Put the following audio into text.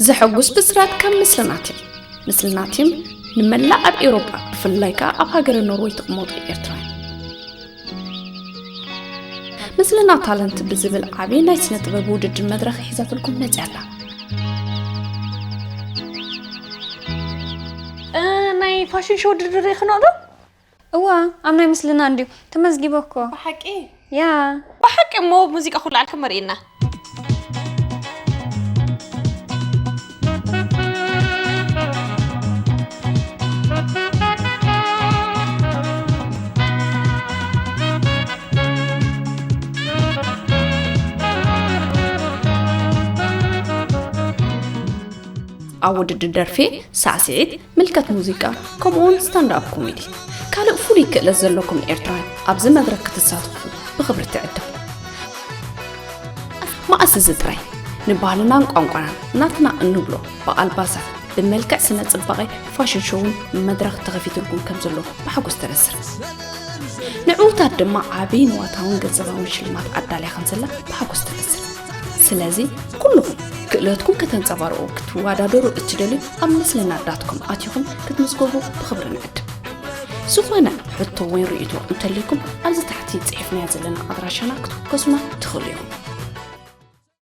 ዘሐጉስ ብስራት ካብ ምስልናቲም። ምስልናቲም ንመላእ ኣብ ኤውሮጳ፣ ብፍላይ ከኣ ኣብ ሃገረ ኖርወይ ትቕመጡ ኤርትራውያን። ምስልና ታለንት ብዝብል ዓቢ ናይ ስነ ጥበብ ውድድር መድረኽ ሒዛትልኩም መጽያ ኣላ። እ፣ ናይ ፋሽን ሾው ውድድር ይኽኖ ዶ? እዋ ኣብ ናይ ምስልና እንድዩ ተመዝጊበ እኮ። ብሓቂ ያ ብሓቂ እሞ ሙዚቃ ኩሉ ዓልከ መርኢና። ኣብ ውድድር ደርፊ፣ ሳዕስዒት፣ ምልከት ሙዚቃ፣ ከምኡውን ስታንድ ኣፕ ኮሜዲ። ካልእ ፍሉይ ክእለት ዘለኩም ኤርትራውያን ኣብዚ መድረክ ክትሳተፉ ብኽብሪ ትዕድም። መኣስ እዚ ጥራይ፣ ንባህልናን ቋንቋናን ናትና እንብሎ ብኣልባሳት፣ ብመልክዕ ስነ ጽባቐ ፋሽን ሾውን መድረኽ ተኸፊትልኩም ከም ዘሎ ብሓጎስ ተበስር። ንዕዉታት ድማ ዓቢ ንዋታውን ገንዘባውን ሽልማት ኣዳልያ ከም ዘላ ብሓጎስ ተበስር። ስለዚ ኩልኹም ክእለትኩም ከተንጸባርቑ ክትወዳደሩ እትደልዩ ኣብ ምስልና ዳት ኮም ኣቲኹም ክትምዝገቡ ብኽብሪ ንዕድም። ዝኾነ ሕቶ ወይ ርእይቶ እንተልይኩም ኣብዚ ታሕቲ ጽሒፍናዮ ዘለና ኣድራሻና ክትውከሱና ትኽእሉ ኢኹም።